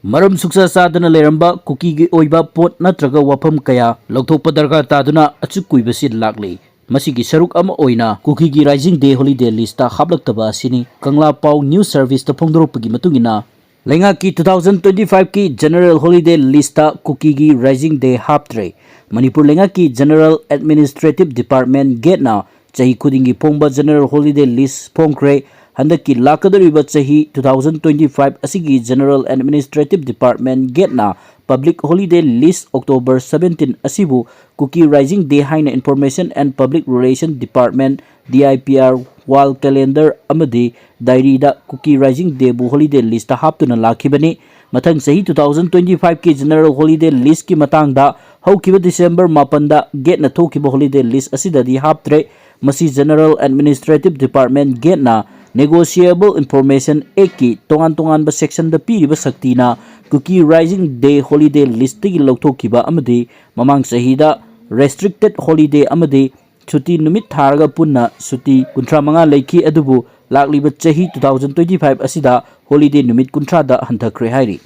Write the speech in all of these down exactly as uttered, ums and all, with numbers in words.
ꯃꯔꯝ ꯁꯨꯛꯆꯥ ꯆꯥꯗꯅ ꯂꯩꯔꯝꯕ ꯀꯨꯀꯤꯒꯤ ꯑꯣꯏꯕ ꯄꯣꯠ ꯅꯠꯇ꯭ꯔꯒ ꯋꯥꯐꯝ ꯀꯌꯥ ꯂꯧꯊꯣꯛꯄ ꯗꯔꯀꯥꯔ ꯇꯥꯗꯨꯅ ꯑꯆꯨꯛ ꯀꯨꯏꯕꯁꯤ ꯂꯥꯛꯂꯤ꯫ ꯃꯁꯤꯒꯤ ꯁꯔꯨꯛ ꯑꯃ ꯑꯣꯏꯅ ꯀꯨꯀꯤꯒꯤ Rising Day Holiday List ꯍꯥꯞꯂꯛꯇꯕ ꯑꯁꯤꯅꯤ꯫ ꯀꯪꯂꯥ ꯄꯥꯎ News Service ꯇ ꯐꯣꯡꯗꯣꯔꯛꯄꯒꯤ ꯃꯇꯨꯡ ꯏꯟꯅ, ꯂꯩꯉꯥꯛꯀꯤ two thousand twenty five ꯀꯤ General Holiday List ꯀꯨꯀꯤꯒꯤ Rising Day ꯍꯥꯞꯇ꯭ꯔꯦ꯫ Manipur ꯂꯩꯉꯥꯛꯀꯤ General Administrative Department, GATE ꯅ ꯆꯍꯤ ꯈꯨꯗꯤꯡꯒꯤ ꯐꯣꯡꯕ General Holiday List ꯐꯣꯡꯈ꯭ꯔꯦ꯫ ꯍꯟꯗꯛꯀꯤ ꯂꯥꯛꯀꯗꯧꯔꯤꯕ ꯆꯍꯤ two thousand twenty five ꯑꯁꯤꯒꯤ General Administrative Department, GATE ꯅ Public Holiday List October seventeen ꯑꯁꯤꯕꯨ ꯀꯨꯀꯤ Rising Day ꯍꯥꯏꯅ Information and Public Relation Department, D I P R, Wall Calendar ꯑꯃꯗꯤ diary ꯗ ꯀꯨꯀꯤ Rising Day ꯕꯨ holiday list ꯇ ꯍꯥꯞꯇꯨꯅ ꯂꯥꯛꯈꯤꯕꯅꯤ꯫ ꯃꯊꯪ ꯆꯍꯤ two thousand twenty five ꯀꯤ General Holiday List ꯀꯤ ꯃꯇꯥꯡꯗ ꯍꯧꯈꯤꯕ December ꯃꯥꯄꯟꯗ GATE ꯅ ꯊꯣꯛꯈꯤꯕ holiday list ꯑꯁꯤꯗꯗꯤ ꯍꯥꯞꯇ꯭ꯔꯦ꯫ ꯃꯁꯤ General Administrative Department, GATE ꯅ Negotiable Information Act ꯀꯤ ꯇꯣꯉꯥꯟ ꯇꯣꯉꯥꯟꯕ section ꯗ ꯄꯤꯔꯤꯕ ꯁꯛꯇꯤꯅ ꯀꯨꯀꯤ Rising Day holiday list ꯇꯒꯤ ꯂꯧꯊꯣꯛꯈꯤꯕ ꯑꯃꯗꯤ ꯃꯃꯥꯡ ꯆꯍꯤꯗ restricted holiday ꯑꯃꯗꯤ ꯁꯨꯇꯤ ꯅꯨꯃꯤꯠ ꯊꯥꯔꯒ ꯄꯨꯟꯅ ꯁꯨꯇꯤ ꯀꯨꯟꯊ꯭ꯔꯥ ꯃꯉꯥ ꯂꯩꯈꯤ, ꯑꯗꯨꯕꯨ ꯂꯥꯛꯂꯤꯕ ꯆꯍꯤ two thousand twenty five ꯑꯁꯤꯗ holiday ꯅꯨꯃꯤꯠ ꯀꯨꯟꯊ꯭ꯔꯥꯗ ꯍꯟꯊꯈ꯭ꯔꯦ ꯍꯥꯏꯔꯤ꯫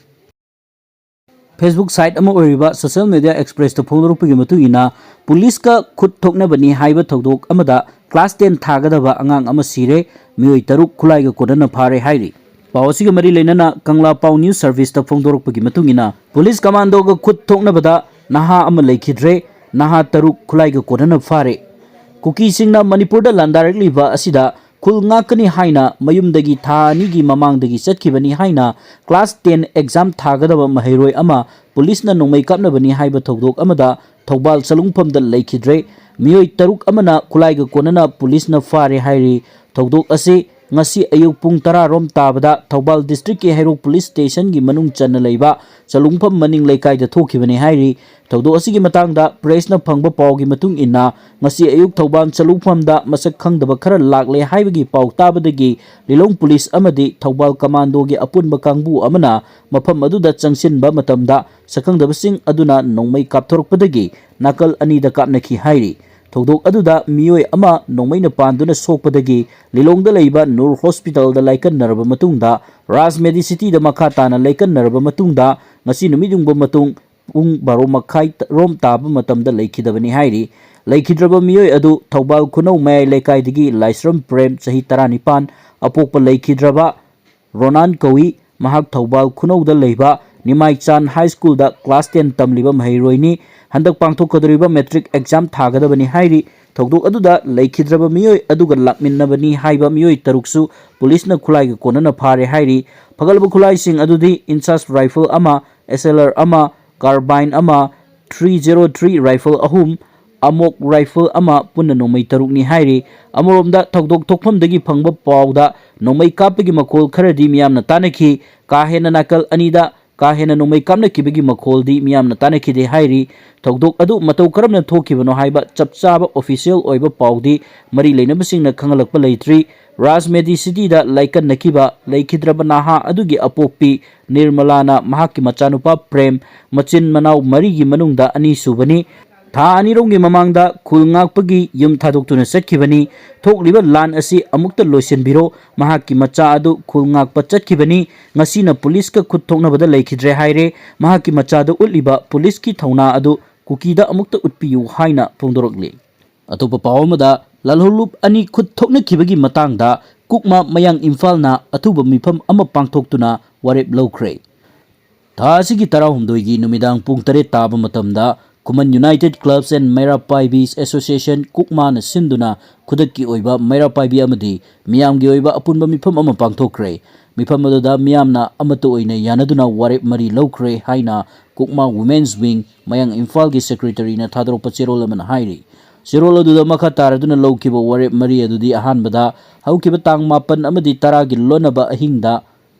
Facebook site ꯑꯃ ꯑꯣꯏꯔꯤꯕ Social Media Express ꯇ ꯐꯣꯡꯗꯣꯔꯛꯄꯒꯤ ꯃꯇꯨꯡ ꯏꯟꯅ, ꯄꯨꯂꯤꯁꯀ ꯈꯨꯠ ꯊꯣꯛꯅꯕꯅꯤ ꯍꯥꯏꯕ ꯊꯧꯗꯣꯛ ꯑꯃꯗ class ten ꯊꯥꯒꯗꯕ ꯑꯉꯥꯡ ꯑꯃ ꯁꯤꯔꯦ, ꯃꯤꯑꯣꯏ ꯇꯔꯨꯛ ꯈꯨꯠꯂꯥꯏꯒ ꯀꯣꯟꯅꯅ ꯐꯥꯔꯦ ꯍꯥꯏꯔꯤ꯫ ꯄꯥꯎ ꯑꯁꯤꯒ ꯃꯔꯤ ꯂꯩꯅꯅ ꯀꯪꯂꯥ ꯄꯥꯎ News Service ꯇ ꯐꯣꯡꯗꯣꯔꯛꯄꯒꯤ ꯃꯇꯨꯡ ꯏꯟꯅ, ꯄꯨꯂꯤꯁ ꯀꯃꯥꯟꯗꯣꯒ ꯈꯨꯠ ꯊꯣꯛꯅꯕꯗ ꯅꯍꯥ ꯑꯃ ꯂꯩꯈꯤꯗ꯭ꯔꯦ, ꯅꯍꯥ ꯇꯔꯨꯛ ꯈꯨꯠꯂꯥꯏꯒ ꯀꯣꯟꯅꯅ ꯐꯥꯔꯦ꯫ ꯀꯨꯀꯤꯁꯤꯡꯅ ꯃꯅꯤꯄꯨꯔꯗ ꯂꯥꯟꯗꯥꯔꯛꯂꯤꯕ ꯑꯁꯤꯗ ꯈꯨꯜ ꯉꯥꯛꯀꯅꯤ ꯍꯥꯏꯅ ꯃꯌꯨꯝꯗꯒꯤ ꯊꯥ ꯑꯅꯤꯒꯤ ꯃꯃꯥꯡꯗꯒꯤ ꯆꯠꯈꯤꯕꯅꯤ ꯍꯥꯏꯅ class ten exam ꯊꯥꯒꯗꯕ ꯃꯍꯩꯔꯣꯏ ꯑꯃ ꯄꯨꯂꯤꯁꯅ ꯅꯣꯡꯃꯩ ꯀꯥꯞꯅꯕꯅꯤ ꯍꯥꯏꯕ ꯊꯧꯗꯣꯛ ꯑꯃꯗ ꯊꯧꯕꯥꯜ ꯆꯂꯨꯡꯐꯝꯗ ꯂꯩꯈꯤꯗ꯭ꯔꯦ꯫ ꯃꯤꯑꯣꯏ ꯇꯔꯨꯛ ꯑꯃꯅ ꯈꯨꯠꯂꯥꯏꯒ ꯀꯣꯟꯅꯅ ꯄꯨꯂꯤꯁꯅ ꯐꯥꯔꯦ ꯍꯥꯏꯔꯤ꯫ ꯊꯧꯗꯣꯛ ꯑꯁꯤ ꯉꯁꯤ ꯑꯌꯨꯛ ꯄꯨꯡ ꯇꯔꯥ ꯔꯣꯝ ꯇꯥꯕꯗ ꯊꯧꯕꯥꯜ district ꯀꯤ ꯍꯩꯔꯣꯛ police station ꯒꯤ ꯃꯅꯨꯡ ꯆꯟꯅ ꯂꯩꯕ ꯆꯂꯨꯡꯐꯝ ꯃꯅꯤꯡ ꯂꯩꯀꯥꯏꯗ ꯊꯣꯛꯈꯤꯕꯅꯤ ꯍꯥꯏꯔꯤ꯫ ꯊꯧꯗꯣꯛ ꯑꯁꯤꯒꯤ ꯃꯇꯥꯡꯗ press ꯅ ꯐꯪꯕ ꯄꯥꯎꯒꯤ ꯃꯇꯨꯡ ꯏꯟꯅ, ꯉꯁꯤ ꯑꯌꯨꯛ ꯊꯧꯕꯥꯜ ꯆꯂꯨꯡꯐꯝꯗ ꯃꯁꯛ ꯈꯪꯗꯕ ꯈꯔ ꯂꯥꯛꯂꯦ ꯍꯥꯏꯕꯒꯤ ꯄꯥꯎ ꯇꯥꯕꯗꯒꯤ ꯂꯤꯂꯣꯡ ꯄꯨꯂꯤꯁ ꯑꯃꯗꯤ ꯊꯧꯕꯥꯜ ꯀꯃꯥꯟꯗꯣꯒꯤ ꯑꯄꯨꯟꯕ ꯀꯥꯡꯕꯨ ꯑꯃꯅ ꯃꯐꯝ ꯑꯗꯨꯗ ꯆꯪꯁꯤꯟꯕ ꯃꯇꯝꯗ, ꯁꯛꯈꯪꯗꯕꯁꯤꯡ ꯑꯗꯨꯅ ꯅꯣꯡꯃꯩ ꯀꯥꯞꯊꯣꯔꯛꯄꯗꯒꯤ ꯅꯥꯀꯜ ꯑꯅꯤꯗ ꯀꯥꯞꯅꯈꯤ ꯍꯥꯏꯔꯤ꯫ ꯊꯧꯗꯣꯛ ꯑꯗꯨꯗ ꯃꯤꯑꯣꯏ ꯑꯃ ꯅꯣꯡꯃꯩꯅ ꯄꯥꯟꯗꯨꯅ ꯁꯣꯛꯄꯗꯒꯤ ꯂꯤꯂꯣꯡꯗ ꯂꯩꯕ ꯅꯨꯔ ꯍꯣꯁꯄꯤꯇꯥꯜꯗ ꯂꯥꯏꯀꯠꯅꯔꯕ ꯃꯇꯨꯡꯗ, ꯔꯥꯖ ꯃꯦꯗꯤꯁꯤꯇꯤꯗ ꯃꯈꯥ ꯇꯥꯅ ꯂꯥꯏꯀꯠꯅꯔꯕ ꯃꯇꯨꯡꯗ, ꯉꯁꯤ ꯅꯨꯃꯤꯠ ꯌꯨꯡꯕ ꯃꯇꯨꯡ ꯄꯨꯡ ꯕꯥꯔꯣ ꯃꯈꯥꯏ ꯔꯣꯝ ꯇꯥꯕ ꯃꯇꯝꯗ ꯂꯩꯈꯤꯗꯕꯅꯤ ꯍꯥꯏꯔꯤ꯫ ꯂꯩꯈꯤꯗ꯭ꯔꯕ ꯃꯤꯑꯣꯏ ꯑꯗꯨ ꯊꯧꯕꯥꯜ ꯈꯨꯅꯧ ꯃꯌꯥꯏ ꯂꯩꯀꯥꯏꯗꯒꯤ ꯂꯥꯏꯁ꯭ꯔꯝ ꯄ꯭ꯔꯦꯝ, ꯆꯍꯤ ꯇꯔꯥꯅꯤꯄꯥꯟ, ꯑꯄꯣꯛꯄ ꯂꯩꯈꯤꯗ꯭ꯔꯕ ꯔꯣꯅꯥꯟ ꯀꯧꯏ꯫ ꯃꯍꯥꯛ ꯊꯧꯕꯥꯜ ꯈꯨꯅꯧꯗ ꯂꯩꯕ ꯅꯤꯃꯥꯏꯆꯥꯟ ꯍꯥꯏ ꯁ꯭ꯀꯨꯜꯗ ꯀ꯭ꯂꯥꯁ ꯇꯦꯟ ꯇꯝꯂꯤꯕ ꯃꯍꯩꯔꯣꯏꯅꯤ꯫ ꯍꯟꯗꯛ ꯄꯥꯡꯊꯣꯛꯀꯗꯧꯔꯤꯕ ꯃꯦꯇ꯭ꯔꯤꯛ ꯑꯦꯛꯖꯥꯝ ꯊꯥꯒꯗꯕꯅꯤ ꯍꯥꯏꯔꯤ꯫ ꯊꯧꯗꯣꯛ ꯑꯗꯨꯗ ꯂꯩꯈꯤꯗ꯭ꯔꯕ ꯃꯤꯑꯣꯏ ꯑꯗꯨꯒ ꯂꯥꯛꯃꯤꯟꯅꯕꯅꯤ ꯍꯥꯏꯕ ꯃꯤꯑꯣꯏ ꯇꯔꯨꯛꯁꯨ ꯄꯨꯂꯤꯁꯅ ꯈꯨꯠꯂꯥꯏꯒ ꯀꯣꯟꯅꯅ ꯐꯥꯔꯦ ꯍꯥꯏꯔꯤ꯫ ꯐꯒꯠꯂꯕ ꯈꯨꯠꯂꯥꯏꯁꯤꯡ ꯑꯗꯨꯗꯤ ꯏꯟꯁꯥꯁ ꯔꯥꯏꯐꯜ ꯑꯃ, ꯑꯦꯁ ꯑꯦꯜ ꯑꯥꯔ ꯑꯃ, ꯀꯥꯔꯕꯥꯏꯟ ꯑꯃ, ꯊ꯭ꯔꯤ ꯖꯦꯔꯣ ꯊ꯭ꯔꯤ ꯔꯥꯏꯐꯜ ꯑꯍꯨꯝ, ꯑꯃꯣꯛ ꯔꯥꯏꯐꯜ ꯑꯃ, ꯄꯨꯟꯅ ꯅꯣꯡꯃꯩ ꯇꯔꯨꯛꯅꯤ ꯍꯥꯏꯔꯤ꯫ ꯑꯃꯔꯣꯝꯗ ꯊꯧꯗꯣꯛ ꯊꯣꯛꯐꯝꯗꯒꯤ ꯐꯪꯕ ꯄꯥꯎꯗ ꯅꯣꯡꯃꯩ ꯀꯥꯞꯄꯒꯤ ꯃꯈꯣꯜ ꯈꯔꯗꯤ ꯃꯤꯌꯥꯝꯅ ꯇꯥꯅꯈꯤ꯫ ꯀꯥ ꯍꯦꯟꯅ ꯅꯥꯀꯜ ꯑꯅꯤꯗ ꯀꯥ ꯍꯦꯟꯅ ꯅꯣꯡꯃꯩ ꯀꯥꯞꯅꯈꯤꯕꯒꯤ ꯃꯈꯣꯜꯗꯤ ꯃꯤꯌꯥꯝꯅ ꯇꯥꯅꯈꯤꯗꯦ ꯍꯥꯏꯔꯤ꯫ ꯊꯧꯗꯣꯛ ꯑꯗꯨ ꯃꯇꯧ ꯀꯔꯝꯅ ꯊꯣꯛꯈꯤꯕꯅꯣ ꯍꯥꯏꯕ ꯆꯞ ꯆꯥꯕ ꯑꯣꯐꯤꯁꯤꯌꯦꯜ ꯑꯣꯏꯕ ꯄꯥꯎꯗꯤ ꯃꯔꯤ ꯂꯩꯅꯕꯁꯤꯡꯅ ꯈꯪꯍꯜꯂꯛꯄ ꯂꯩꯇ꯭ꯔꯤ꯫ ꯔꯥꯖ ꯃꯦꯗꯤꯁꯤꯇꯤꯗ ꯂꯥꯏꯀꯠꯅꯈꯤꯕ ꯂꯩꯈꯤꯗ꯭ꯔꯕ ꯅꯍꯥ ꯑꯗꯨꯒꯤ ꯑꯄꯣꯛꯄꯤ ꯅꯤꯔꯃꯂꯥꯅ ꯃꯍꯥꯛꯀꯤ ꯃꯆꯥꯅꯨꯄꯥ ꯄ꯭ꯔꯦꯝ, ꯃꯆꯤꯟ ꯃꯅꯥꯎ ꯃꯔꯤꯒꯤ ꯃꯅꯨꯡꯗ ꯑꯅꯤꯁꯨꯕꯅꯤ꯫ ꯊꯥ ꯑꯅꯤꯔꯣꯝꯒꯤ ꯃꯃꯥꯡꯗ ꯈꯨꯜ ꯉꯥꯛꯄꯒꯤ ꯌꯨꯝ ꯊꯥꯗꯣꯛꯇꯨꯅ ꯆꯠꯈꯤꯕꯅꯤ꯫ ꯊꯣꯛꯂꯤꯕ ꯂꯥꯟ ꯑꯁꯤ ꯑꯃꯨꯛꯇ ꯂꯣꯏꯁꯤꯟꯕꯤꯔꯣ꯫ ꯃꯍꯥꯛꯀꯤ ꯃꯆꯥ ꯑꯗꯨ ꯈꯨꯜ ꯉꯥꯛꯄ ꯆꯠꯈꯤꯕꯅꯤ꯫ ꯉꯁꯤꯅ ꯄꯨꯂꯤꯁꯀ ꯈꯨꯠ ꯊꯣꯛꯅꯕꯗ ꯂꯩꯈꯤꯗ꯭ꯔꯦ ꯍꯥꯏꯔꯦ꯫ ꯃꯍꯥꯛꯀꯤ ꯃꯆꯥꯗ ꯎꯠꯂꯤꯕ ꯄꯨꯂꯤꯁꯀꯤ ꯊꯧꯅꯥ ꯑꯗꯨ ꯀꯨꯀꯤꯗ ꯑꯃꯨꯛꯇ ꯎꯠꯄꯤꯌꯨ ꯍꯥꯏꯅ ꯐꯣꯡꯗꯣꯔꯛꯂꯤ꯫ ꯑꯇꯣꯞꯄ ꯄꯥꯎ ꯑꯃꯗ, ꯂꯥꯜꯍꯧꯂꯨꯞ ꯑꯅꯤ ꯈꯨꯠ ꯊꯣꯛꯅꯈꯤꯕꯒꯤ ꯃꯇꯥꯡꯗ ꯀꯨꯛꯃꯥ ꯃꯌꯥꯡ ꯏꯝꯐꯥꯜꯅ ꯑꯊꯨꯕ ꯃꯤꯐꯝ ꯑꯃ ꯄꯥꯡꯊꯣꯛꯇꯨꯅ ꯋꯥꯔꯦꯞ ꯂꯧꯈ꯭ꯔꯦ꯫ ꯊꯥ ꯑꯁꯤꯒꯤ ꯇꯔꯥꯍꯨꯝꯗꯣꯏꯒꯤ ꯅꯨꯃꯤꯗꯥꯡ ꯄꯨꯡ ꯇꯔꯦꯠ ꯇꯥꯕ ꯃꯇꯝꯗ ꯈꯨꯃꯟ ꯌꯨꯅꯥꯏꯇꯦꯗ ꯀ꯭ꯂꯕꯁ ꯑꯦꯟ ꯃꯩꯔꯥ ꯄꯥꯏꯕꯤꯁ ꯑꯦꯁꯣꯁꯤꯌꯦꯁꯟ, ꯀꯨꯛꯃꯥꯅ ꯁꯤꯟꯗꯨꯅ ꯈꯨꯗꯛꯀꯤ ꯑꯣꯏꯕ ꯃꯩꯔꯥ ꯄꯥꯏꯕꯤ ꯑꯃꯗꯤ ꯃꯤꯌꯥꯝꯒꯤ ꯑꯣꯏꯕ ꯑꯄꯨꯟꯕ ꯃꯤꯐꯝ ꯑꯃ ꯄꯥꯡꯊꯣꯛꯈ꯭ꯔꯦ꯫ ꯃꯤꯐꯝ ꯑꯗꯨꯗ ꯃꯤꯌꯥꯝꯅ ꯑꯃꯠꯇ ꯑꯣꯏꯅ ꯌꯥꯅꯗꯨꯅ ꯋꯥꯔꯦꯞ ꯃꯔꯤ ꯂꯧꯈ꯭ꯔꯦ ꯍꯥꯏꯅ ꯀꯨꯛꯃꯥ ꯋꯨꯃꯦꯟꯁ ꯋꯤꯡ ꯃꯌꯥꯡ ꯏꯝꯐꯥꯜꯒꯤ ꯁꯦꯀ꯭ꯔꯦꯇꯔꯤꯅ ꯊꯥꯗꯣꯔꯛꯄ ꯆꯦꯔꯣꯜ ꯑꯃꯅ ꯍꯥꯏꯔꯤ꯫ ꯆꯦꯔꯣꯜ ꯑꯗꯨꯗ ꯃꯈꯥ ꯇꯥꯔꯗꯨꯅ ꯂꯧꯈꯤꯕ ꯋꯥꯔꯦꯞ ꯃꯔꯤ ꯑꯗꯨꯗꯤ, ꯑꯍꯥꯟꯕꯗ, ꯍꯧꯈꯤꯕ ꯇꯥꯡ ꯃꯥꯄꯟ ꯑꯃꯗꯤ ꯇꯔꯥꯒꯤ ꯂꯣꯟꯅꯕ ꯑꯍꯤꯡꯗ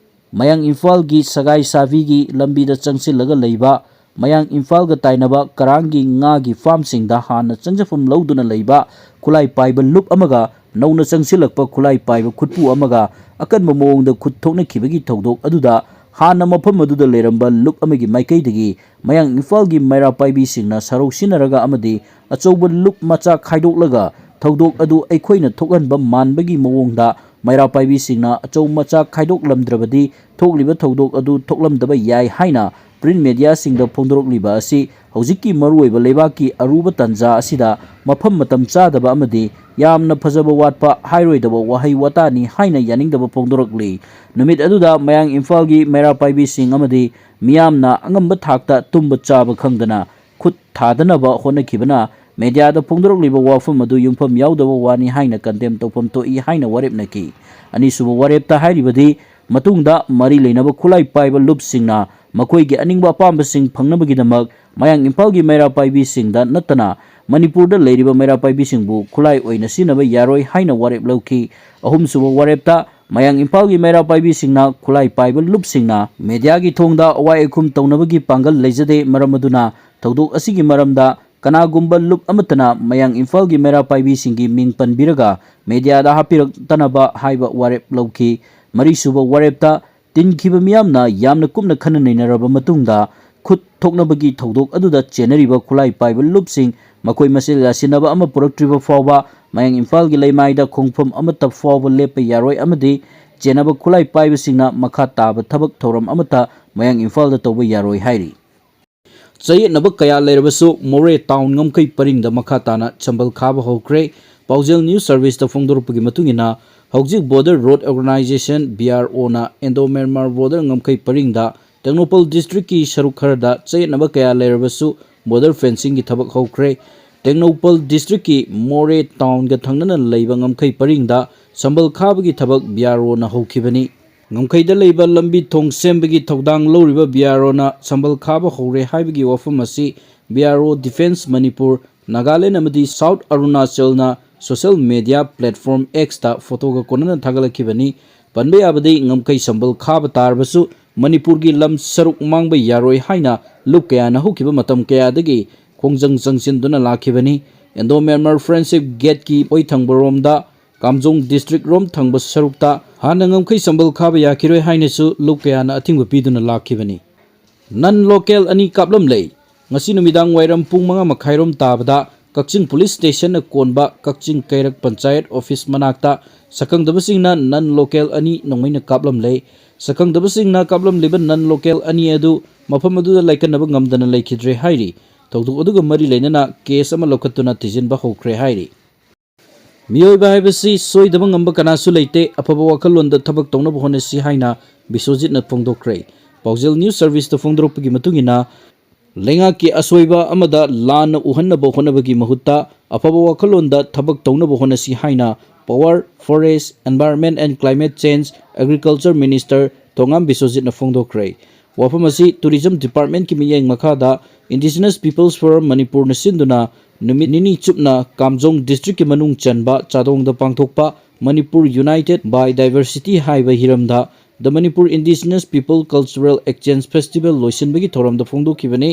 ꯃꯌꯥꯡ ꯏꯝꯐꯥꯜꯒꯤ ꯁꯒꯥꯏ ꯁꯥꯕꯤꯒꯤ ꯂꯝꯕꯤꯗ ꯆꯪꯁꯤꯜꯂꯒ ꯂꯩꯕ, ꯃꯌꯥꯡ ꯏꯝꯐꯥꯜꯒ ꯇꯥꯏꯅꯕ ꯀꯔꯥꯡꯒꯤ ꯉꯥꯒꯤ ꯐꯥꯝꯁꯤꯡꯗ ꯍꯥꯟꯅ ꯆꯪꯖꯐꯝ ꯂꯧꯗꯨꯅ ꯂꯩꯕ ꯈꯨꯠꯂꯥꯏ ꯄꯥꯏꯕ ꯂꯨꯞ ꯑꯃꯒ ꯅꯧꯅ ꯆꯪꯁꯤꯜꯂꯛꯄ ꯈꯨꯠꯂꯥꯏ ꯄꯥꯏꯕ ꯈꯨꯠꯄꯨ ꯑꯃꯒ ꯑꯀꯟꯕ ꯃꯑꯣꯡꯗ ꯈꯨꯠ ꯊꯣꯛꯅꯈꯤꯕꯒꯤ ꯊꯧꯗꯣꯛ ꯑꯗꯨꯗ ꯍꯥꯟꯅ ꯃꯐꯝ ꯑꯗꯨꯗ ꯂꯩꯔꯝꯕ ꯂꯨꯞ ꯑꯃꯒꯤ ꯃꯥꯏꯀꯩꯗꯒꯤ ꯃꯌꯥꯡ ꯏꯝꯐꯥꯜꯒꯤ ꯃꯩꯔꯥ ꯄꯥꯏꯕꯤꯁꯤꯡꯅ ꯁꯔꯧ ꯁꯤꯟꯅꯔꯒ ꯑꯃꯗꯤ ꯑꯆꯧꯕ ꯂꯨꯞ ꯃꯆꯥ ꯈꯥꯏꯗꯣꯛꯂꯒ ꯊꯧꯗꯣꯛ ꯑꯗꯨ ꯑꯩꯈꯣꯏꯅ ꯊꯣꯛꯍꯟꯕ ꯃꯥꯟꯕꯒꯤ ꯃꯑꯣꯡꯗ ꯃꯩꯔꯥ ꯄꯥꯏꯕꯤꯁꯤꯡꯅ ꯑꯆꯧ ꯃꯆꯥ ꯈꯥꯏꯗꯣꯛꯂꯝꯗ꯭ꯔꯕꯗꯤ ꯊꯣꯛꯂꯤꯕ ꯊꯧꯗꯣꯛ ꯑꯗꯨ ꯊꯣꯛꯂꯝꯗꯕ ꯌꯥꯏ ꯍꯥꯏꯅ ꯄ꯭ꯔꯤꯟ ꯃꯦꯗꯤꯌꯥꯁꯤꯡꯗ ꯐꯣꯡꯗꯣꯔꯛꯂꯤꯕ ꯑꯁꯤ ꯍꯧꯖꯤꯛꯀꯤ ꯃꯔꯨꯑꯣꯏꯕ ꯂꯩꯕꯥꯛꯀꯤ ꯑꯔꯨꯕ ꯇꯥꯟꯖꯥ ꯑꯁꯤꯗ ꯃꯐꯝ ꯃꯇꯝ ꯆꯥꯗꯕ ꯑꯃꯗꯤ ꯌꯥꯝꯅ ꯐꯖꯕ ꯋꯥꯠꯄ ꯍꯥꯏꯔꯣꯏꯗꯕ ꯋꯥꯍꯩ ꯋꯥꯇꯥꯅꯤ ꯍꯥꯏꯅ ꯌꯥꯅꯤꯡꯗꯕ ꯐꯣꯡꯗꯣꯔꯛꯂꯤ꯫ ꯅꯨꯃꯤꯠ ꯑꯗꯨꯗ ꯃꯌꯥꯡ ꯏꯝꯐꯥꯜꯒꯤ ꯃꯩꯔꯥ ꯄꯥꯏꯕꯤꯁꯤꯡ ꯑꯃꯗꯤ ꯃꯤꯌꯥꯝꯅ ꯑꯉꯝꯕ ꯊꯥꯛꯇ ꯇꯨꯝꯕ ꯆꯥꯕ ꯈꯪꯗꯅ ꯈꯨꯠ ꯊꯥꯗꯅꯕ ꯍꯣꯠꯅꯈꯤꯕꯅ ꯃꯦꯗꯤꯌꯥꯗ ꯐꯣꯡꯗꯣꯔꯛꯂꯤꯕ ꯋꯥꯐꯝ ꯑꯗꯨ ꯌꯨꯝꯐꯝ ꯌꯥꯎꯗꯕ ꯋꯥꯅꯤ ꯍꯥꯏꯅ ꯀꯟꯗꯦꯝ ꯇꯧꯐꯝ ꯊꯣꯛꯏ ꯍꯥꯏꯅ ꯋꯥꯔꯦꯞꯅꯈꯤ꯫ ꯑꯅꯤꯁꯨꯕ ꯋꯥꯔꯦꯞꯇ ꯍꯥꯏꯔꯤꯕꯗꯤ ꯃꯇꯨꯡꯗ ꯃꯔꯤ ꯂꯩꯅꯕ ꯈꯨꯠꯂꯥꯏ ꯄꯥꯏꯕ ꯂꯨꯞꯁꯤꯡꯅ ꯃꯈꯣꯏꯒꯤ ꯑꯅꯤꯡꯕ ꯑꯄꯥꯝꯕꯁꯤꯡ ꯐꯪꯅꯕꯒꯤꯗꯃꯛ ꯃꯌꯥꯡ ꯏꯝꯐꯥꯜꯒꯤ ꯃꯩꯔꯥ ꯄꯥꯏꯕꯤꯁꯤꯡꯗ ꯅꯠꯇꯅ ꯃꯅꯤꯄꯨꯔꯗ ꯂꯩꯔꯤꯕ ꯃꯩꯔꯥ ꯄꯥꯏꯕꯤꯁꯤꯡꯕꯨ ꯈꯨꯠꯂꯥꯏ ꯑꯣꯏꯅ ꯁꯤꯖꯤꯟꯅꯕ ꯌꯥꯔꯣꯏ ꯍꯥꯏꯅ ꯋꯥꯔꯦꯞ ꯂꯧꯈꯤ꯫ ꯑꯍꯨꯝꯁꯨꯕ ꯋꯥꯔꯦꯞꯇ ꯃꯌꯥꯡ ꯏꯝꯐꯥꯜꯒꯤ ꯃꯩꯔꯥ ꯄꯥꯏꯕꯤꯁꯤꯡꯅ ꯈꯨꯠꯂꯥꯏ ꯄꯥꯏꯕ ꯂꯨꯞꯁꯤꯡꯅ ꯃꯦꯗꯤꯌꯥꯒꯤ ꯊꯣꯡꯗ ꯑꯋꯥꯏ ꯑꯈꯨꯝ ꯇꯧꯅꯕꯒꯤ ꯄꯥꯡꯒꯜ ꯂꯩꯖꯗꯦ꯫ ꯃꯔꯝ ꯑꯗꯨꯅ ꯊꯧꯗꯣꯛ ꯑꯁꯤꯒꯤ ꯃꯔꯝꯗ ꯀꯅꯥꯒꯨꯝꯕ ꯂꯨꯞ ꯑꯃꯠꯇꯅ ꯃꯌꯥꯡ ꯏꯝꯐꯥꯜꯒꯤ ꯃꯩꯔꯥ ꯄꯥꯏꯕꯤꯁꯤꯡꯒꯤ ꯃꯤꯡ ꯄꯟꯕꯤꯔꯒ ꯃꯦꯗꯤꯌꯥꯗ ꯍꯥꯞꯄꯤꯔꯛꯇꯅꯕ ꯍꯥꯏꯕ ꯋꯥꯔꯦꯞ ꯂꯧꯈꯤ꯫ ꯃꯔꯤꯁꯨꯕ ꯋꯥꯔꯦꯞꯇ ꯇꯤꯟꯈꯤꯕ ꯃꯤꯌꯥꯝꯅ ꯌꯥꯝꯅ ꯀꯨꯞꯅ ꯈꯟꯅ ꯅꯩꯅꯔꯕ ꯃꯇꯨꯡꯗ ꯈꯨꯠ ꯊꯣꯛꯅꯕꯒꯤ ꯊꯧꯗꯣꯛ ꯑꯗꯨꯗ ꯆꯦꯟꯅꯔꯤꯕ ꯈꯨꯠꯂꯥꯏ ꯄꯥꯏꯕ ꯂꯨꯞꯁꯤꯡ ꯃꯈꯣꯏ ꯃꯁꯦꯜ ꯌꯥꯁꯤꯟꯅꯕ ꯑꯃ ꯄꯨꯔꯛꯇ꯭ꯔꯤꯕ ꯐꯥꯎꯕ ꯃꯌꯥꯡ ꯏꯝꯐꯥꯜꯒꯤ ꯂꯩꯃꯥꯏꯗ ꯈꯣꯡꯐꯝ ꯑꯃꯠꯇ ꯐꯥꯎꯕ ꯂꯦꯞꯄ ꯌꯥꯔꯣꯏ ꯑꯃꯗꯤ ꯆꯦꯟꯅꯕ ꯈꯨꯠꯂꯥꯏ ꯄꯥꯏꯕꯁꯤꯡꯅ ꯃꯈꯥ ꯇꯥꯕ ꯊꯕꯛ ꯊꯧꯔꯝ ꯑꯃꯠꯇ ꯃꯌꯥꯡ ꯏꯝꯐꯥꯜꯗ ꯇꯧꯕ ꯌꯥꯔꯣꯏ ꯍꯥꯏꯔꯤ꯫ ꯆꯌꯦꯠꯅꯕ ꯀꯌꯥ ꯂꯩꯔꯕꯁꯨ ꯃꯣꯔꯦ ꯇꯥꯎꯟ ꯉꯝꯈꯩ ꯄꯔꯤꯡꯗ ꯃꯈꯥ ꯇꯥꯅ ꯁꯝꯕꯜ ꯈꯥꯕ ꯍꯧꯈ꯭ꯔꯦ꯫ ꯄꯥꯎꯖꯦꯜ ꯅ꯭ꯌꯨꯁ ꯁꯔꯚꯤꯁꯇ ꯐꯣꯡꯗꯣꯔꯛꯄꯒꯤ ꯃꯇꯨꯡ ꯏꯟꯅ, ꯍꯧꯖꯤꯛ border road organization, B R ꯑꯣꯅ, ꯏꯟꯗꯣ ꯃ꯭ꯌꯥꯟꯃꯥꯔ ꯕꯣꯔꯗꯔ ꯉꯝꯈꯩ ꯄꯔꯤꯡꯗ ꯇꯦꯡꯅꯧꯄꯜ ꯗꯤꯁꯇ꯭ꯔꯤꯛꯀꯤ ꯁꯔꯨꯛ ꯈꯔꯗ ꯆꯌꯦꯠꯅꯕ ꯀꯌꯥ ꯂꯩꯔꯕꯁꯨ ꯕꯣꯔꯗꯔ ꯐꯦꯟꯁꯤꯡꯒꯤ ꯊꯕꯛ ꯍꯧꯈ꯭ꯔꯦ꯫ ꯇꯦꯡꯅꯧꯄꯜ ꯗꯤꯁꯇ꯭ꯔꯤꯛꯀꯤ ꯃꯣꯔꯦ ꯇꯥꯎꯟꯒ ꯊꯪꯅꯅ ꯂꯩꯕ ꯉꯝꯈꯩ ꯄꯔꯤꯡꯗ ꯁꯝꯕꯜ ꯈꯥꯕꯒꯤ ꯊꯕꯛ ꯕꯤ ꯑꯥꯔ ꯑꯣꯅ ꯍꯧꯈꯤꯕꯅꯤ꯫ ꯉꯝꯈꯩꯗ ꯂꯩꯕ ꯂꯝꯕꯤ ꯊꯣꯡ ꯁꯦꯝꯕꯒꯤ ꯊꯧꯗꯥꯡ ꯂꯧꯔꯤꯕ ꯕꯤ ꯑꯥꯔ ꯑꯣꯅ ꯁꯝꯕꯜ ꯈꯥꯕ ꯍꯧꯔꯦ ꯍꯥꯏꯕꯒꯤ ꯋꯥꯐꯝ ꯑꯁꯤ ꯕꯤ ꯑꯥꯔ ꯑꯣ ꯗꯤꯐꯦꯟꯁ ꯃꯅꯤꯄꯨꯔ, ꯅꯥꯒꯥꯂꯦꯟ ꯑꯃꯗꯤ ꯁꯥꯎꯠ ꯑꯔꯨꯅꯥꯆꯜꯅ ꯁꯣꯁꯦꯜ ꯃꯦꯗꯤꯌꯥ ꯄ꯭ꯂꯦꯠꯐꯣꯔꯝ ꯑꯦꯛꯁꯇ ꯐꯣꯇꯣꯒ ꯀꯣꯟꯅꯅ ꯊꯥꯒꯠꯂꯛꯈꯤꯕꯅꯤ꯫ ꯄꯟꯕ ꯌꯥꯕꯗꯤ ꯉꯝꯈꯩ ꯁꯝꯕꯜ ꯈꯥꯕ ꯇꯥꯔꯕꯁꯨ ꯃꯅꯤꯄꯨꯔꯒꯤ ꯂꯝ ꯁꯔꯨꯛ ꯃꯥꯡꯕ ꯌꯥꯔꯣꯏ ꯍꯥꯏꯅ ꯂꯨꯞ ꯀꯌꯥꯅ ꯍꯧꯈꯤꯕ ꯃꯇꯝ ꯀꯌꯥꯗꯒꯤ ꯈꯣꯡꯖꯪ ꯆꯪꯁꯤꯟꯗꯨꯅ ꯂꯥꯛꯈꯤꯕꯅꯤ꯫ ꯏꯟꯗꯣ ꯃ꯭ꯌꯥꯟꯃꯥꯔ ꯐ꯭ꯔꯦꯟꯁꯤꯞ ꯒꯦꯠꯀꯤ ꯑꯣꯏ ꯊꯪꯕꯔꯣꯝꯗ ꯀꯥꯝꯖꯣꯡ ꯗꯤꯁꯇ꯭ꯔꯤꯛ ꯔꯣꯝ ꯊꯪꯕ ꯁꯔꯨꯛꯇ ꯍꯥꯟꯅ ꯉꯝꯈꯩ ꯁꯝꯕꯜ ꯈꯥꯕ ꯌꯥꯈꯤꯔꯣꯏ ꯍꯥꯏꯅꯁꯨ ꯂꯨꯞ ꯀꯌꯥꯅ ꯑꯊꯤꯡꯕ ꯄꯤꯗꯨꯅ ꯂꯥꯛꯈꯤꯕꯅꯤ꯫ ꯅꯟ ꯂꯣꯀꯦꯜ ꯑꯅꯤ ꯀꯥꯞꯂꯝꯂꯦ꯫ ꯉꯁꯤ ꯅꯨꯃꯤꯗꯥꯡ ꯋꯥꯏꯔꯝ ꯄꯨꯡ ꯃꯉꯥ ꯃꯈꯥꯏꯔꯣꯝ ꯇꯥꯕꯗ ꯀꯛꯆꯤꯡ ꯄꯨꯂꯤꯁ ꯁ꯭ꯇꯦꯁꯟꯅ ꯀꯣꯟꯕ ꯀꯛꯆꯤꯡ ꯀꯩꯔꯛ ꯄꯟꯆꯥꯌꯠ ꯑꯣꯐꯤꯁ ꯃꯅꯥꯛꯇ ꯁꯛꯈꯪꯗꯕꯁꯤꯡꯅ ꯅꯟ ꯂꯣꯀꯦꯜ ꯑꯅꯤ ꯅꯣꯡꯃꯩꯅ ꯀꯥꯞꯂꯝꯂꯦ꯫ ꯁꯛꯈꯪꯗꯕꯁꯤꯡꯅ ꯀꯥꯞꯂꯝꯂꯤꯕ ꯅꯟ ꯂꯣꯀꯦꯜ ꯑꯅꯤ ꯑꯗꯨ ꯃꯐꯝ ꯑꯗꯨꯗ ꯂꯥꯏꯀꯠꯅꯕ ꯉꯝꯗꯅ ꯂꯩꯈꯤꯗ꯭ꯔꯦ ꯍꯥꯏꯔꯤ꯫ ꯊꯧꯗꯣꯛ ꯑꯗꯨꯒ ꯃꯔꯤ ꯂꯩꯅꯅ ꯀꯦꯁ ꯑꯃ ꯂꯧꯈꯠꯇꯨꯅ ꯊꯤꯖꯤꯟꯕ ꯍꯧꯈ꯭ꯔꯦ ꯍꯥꯏꯔꯤ꯫ ꯃꯤꯑꯣꯏꯕ ꯍꯥꯏꯕꯁꯤ ꯁꯣꯏꯗꯕ ꯉꯝꯕ ꯀꯅꯥꯁꯨ ꯂꯩꯇꯦ꯫ ꯑꯐꯕ ꯋꯥꯈꯜꯂꯣꯟꯗ ꯊꯕꯛ ꯇꯧꯅꯕ ꯍꯣꯠꯅꯁꯤ ꯍꯥꯏꯅ ꯕꯤꯁ꯭ꯋꯖꯤꯠꯅ ꯐꯣꯡꯗꯣꯛꯈ꯭ꯔꯦ꯫ ꯄꯥꯎꯖꯦꯜ ꯅ꯭ꯌꯨꯁ ꯁꯔꯚꯤꯁꯇ ꯐꯣꯡꯗꯣꯔꯛꯄꯒꯤ ꯃꯇꯨꯡ ꯏꯟꯅ, ꯂꯩꯉꯥꯛꯀꯤ ꯑꯁꯣꯏꯕ ꯑꯃꯗ ꯂꯥꯟꯅ ꯎꯍꯟꯅꯕ ꯍꯣꯠꯅꯕꯒꯤ ꯃꯍꯨꯠꯇ ꯑꯐꯕ ꯋꯥꯈꯜꯂꯣꯟꯗ ꯊꯕꯛ ꯇꯧꯅꯕ ꯍꯣꯠꯅꯁꯤ ꯍꯥꯏꯅ Power, Forest, Environment and Climate Change, Agriculture Minister ꯊꯣꯉꯥꯝ ꯕꯤꯁ꯭ꯋꯖꯤꯠꯅ ꯐꯣꯡꯗꯣꯛꯈ꯭ꯔꯦ꯫ ꯋꯥꯐꯝ ꯑꯁꯤ Tourism Departmentꯀꯤ ꯃꯤꯠꯌꯦꯡ ꯃꯈꯥꯗ Indigenous Peoples Forum ꯃꯅꯤꯄꯨꯔꯅ ꯁꯤꯟꯗꯨꯅ ꯅꯨꯃꯤꯠ ꯅꯤꯅꯤ ꯆꯨꯞꯅ ꯀꯥꯝꯖꯣꯡ ꯗꯤꯁꯇ꯭ꯔꯤꯛꯀꯤ ꯃꯅꯨꯡ ꯆꯟꯕ ꯆꯥꯗꯣꯡꯗ ꯄꯥꯡꯊꯣꯛꯄ Manipur United by Diversity ꯍꯥꯏꯕ ꯍꯤꯔꯝꯗ The Manipur Indigenous People Cultural Exchange Festival ꯂꯣꯏꯁꯤꯟꯕꯒꯤ ꯊꯧꯔꯝꯗ ꯐꯣꯡꯗꯣꯛꯈꯤꯕꯅꯤ꯫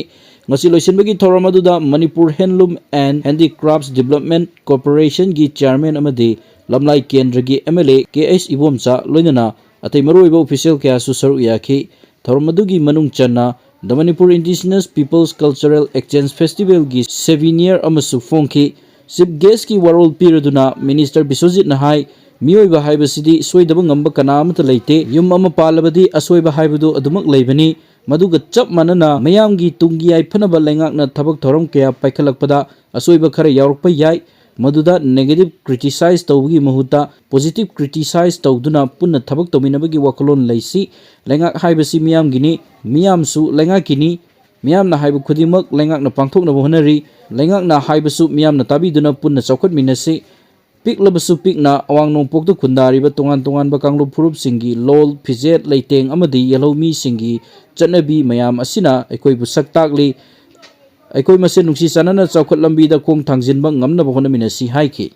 ꯉꯁꯤ ꯂꯣꯏꯁꯤꯟꯕꯒꯤ ꯊꯧꯔꯝ ꯑꯗꯨꯗ Manipur Handloom and Handicrafts Development Corporationꯒꯤ chairman ꯑꯃꯗꯤ ꯂꯝꯂꯥꯏ ꯀꯦꯟꯗ꯭ꯔꯒꯤ MLA ꯀꯦ ꯑꯩꯆ ꯏꯕꯣꯝꯆꯥ ꯂꯣꯏꯅꯅ ꯑꯇꯩ ꯃꯔꯨꯑꯣꯏꯕ official ꯀꯌꯥꯁꯨ ꯁꯔꯨꯛ ꯌꯥꯈꯤ꯫ ꯊꯧꯔꯝ ꯑꯗꯨꯒꯤ ꯃꯅꯨꯡ ꯆꯟꯅ The Manipur Indigenous Peoples Cultural Exchange Festivalꯒꯤ souvenir ꯑꯃꯁꯨ ꯐꯣꯡꯈꯤ꯫ Chief Guestꯀꯤ ꯋꯥꯔꯣꯜ ꯄꯤꯔꯗꯨꯅ Minister ꯕꯤꯁ꯭ꯋꯖꯤꯠꯅ ꯍꯥꯏ, ꯃꯤꯑꯣꯏꯕ ꯍꯥꯏꯕꯁꯤꯗꯤ ꯁꯣꯏꯗꯕ ꯉꯝꯕ ꯀꯅꯥ ꯑꯃꯠꯇ ꯂꯩꯇꯦ꯫ ꯌꯨꯝ ꯑꯃ ꯄꯥꯜꯂꯕꯗꯤ ꯑꯁꯣꯏꯕ ꯍꯥꯏꯕꯗꯨ ꯑꯗꯨꯃꯛ ꯂꯩꯕꯅꯤ꯫ ꯃꯗꯨꯒ ꯆꯞ ꯃꯥꯟꯅꯅ ꯃꯌꯥꯝꯒꯤ ꯇꯨꯡꯒꯤ ꯌꯥꯏꯐꯅꯕ ꯂꯩꯉꯥꯛꯅ ꯊꯕꯛ ꯊꯧꯔꯝ ꯀꯌꯥ ꯄꯥꯏꯈꯠꯂꯛꯄꯗ ꯑꯁꯣꯏꯕ ꯈꯔ ꯌꯥꯎꯔꯛꯄ ꯌꯥꯏ꯫ ꯃꯗꯨꯗ negative criticize ꯇꯧꯕꯒꯤ ꯃꯍꯨꯠꯇ positive criticize ꯇꯧꯗꯨꯅ ꯄꯨꯟꯅ ꯊꯕꯛ ꯇꯧꯃꯤꯟꯅꯕꯒꯤ ꯋꯥꯈꯜꯂꯣꯟ ꯂꯩꯁꯤ꯫ ꯂꯩꯉꯥꯛ ꯍꯥꯏꯕꯁꯤ ꯃꯤꯌꯥꯝꯒꯤꯅꯤ, ꯃꯤꯌꯥꯝꯁꯨ ꯂꯩꯉꯥꯛꯀꯤꯅꯤ꯫ ꯃꯤꯌꯥꯝꯅ ꯍꯥꯏꯕ ꯈꯨꯗꯤꯡꯃꯛ ꯂꯩꯉꯥꯛꯅ ꯄꯥꯡꯊꯣꯛꯅꯕ ꯍꯣꯠꯅꯔꯤ꯫ ꯂꯩꯉꯥꯛꯅ ꯍꯥꯏꯕꯁꯨ ꯃꯤꯌꯥꯝꯅ ꯇꯥꯕꯤꯗꯨꯅ ꯄꯨꯟꯅ ꯆꯥꯎꯈꯠꯃꯤꯟꯅꯁꯤ꯫ ꯄꯤꯛꯂꯕꯁꯨ ꯄꯤꯛꯅ ꯑꯋꯥꯡ ꯅꯣꯡꯄꯣꯛꯇ ꯈꯨꯟꯗꯥꯔꯤꯕ ꯇꯣꯉꯥꯟ ꯇꯣꯉꯥꯟꯕ ꯀꯥꯡꯂꯨꯞ ꯐꯨꯔꯨꯞꯁꯤꯡꯒꯤ ꯂꯣꯜ, ꯐꯤꯖꯦꯠ, ꯂꯩꯇꯦꯡ ꯑꯃꯗꯤ ꯌꯦꯜꯍꯧꯃꯤꯁꯤꯡꯒꯤ ꯆꯠꯅꯕꯤ ꯃꯌꯥꯝ ꯑꯁꯤꯅ ꯑꯩꯈꯣꯏꯕꯨ ꯁꯛ ꯇꯥꯛꯂꯤ꯫ ꯑꯩꯈꯣꯏ ꯃꯁꯦꯟ ꯅꯨꯡꯁꯤ ꯆꯥꯟꯅꯅ ꯆꯥꯎꯈꯠ ꯂꯝꯕꯤꯗ ꯈꯣꯡ ꯊꯥꯡꯖꯤꯟꯕ ꯉꯝꯅꯕ ꯍꯣꯠꯅꯃꯤꯟꯅꯁꯤ ꯍꯥꯏꯈꯤ꯫